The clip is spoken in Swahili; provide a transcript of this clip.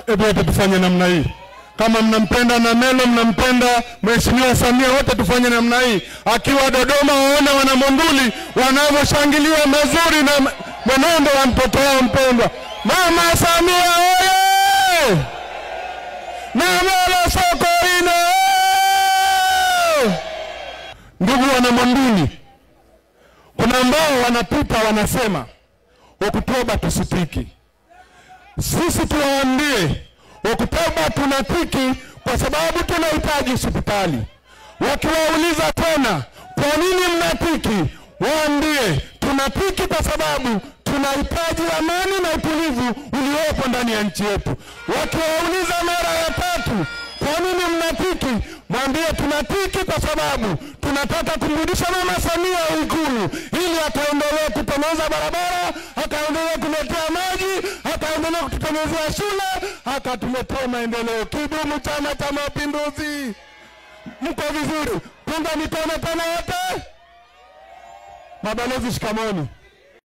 Hebu wote tufanye namna hii. Kama mnampenda Namelo, mnampenda Mheshimiwa Samia, wote tufanye namna hii. Akiwa Dodoma waone wana Monduli wanavyoshangilia mazuri na mwenendo wa mtoto wao mpendwa. Mama Samia oye! Namelo Sokoine oye! Ndugu wana Monduli, kuna ambao wanapita wanasema Oktoba tusitiki. Sisi tuwaambie Oktoba tunatiki kwa sababu tunahitaji hospitali. Wakiwauliza tena kwa nini mnatiki, waambie tunatiki kwa sababu tunahitaji amani na utulivu uliopo ndani ya nchi yetu. Wakiwauliza mara ya tatu kwa nini mnatiki, mwambie tunatiki kwa sababu tunataka kumrudisha Mama Samia Ikulu ili akaendelee kutengeneza barabara, akaendelee kuletea maji, akaendelee kututengenezea shule, akatuletea maendeleo. Kidumu Chama cha Mapinduzi! Mko vizuri? Punga mikono tena wote. Mabalozi, shikamoni.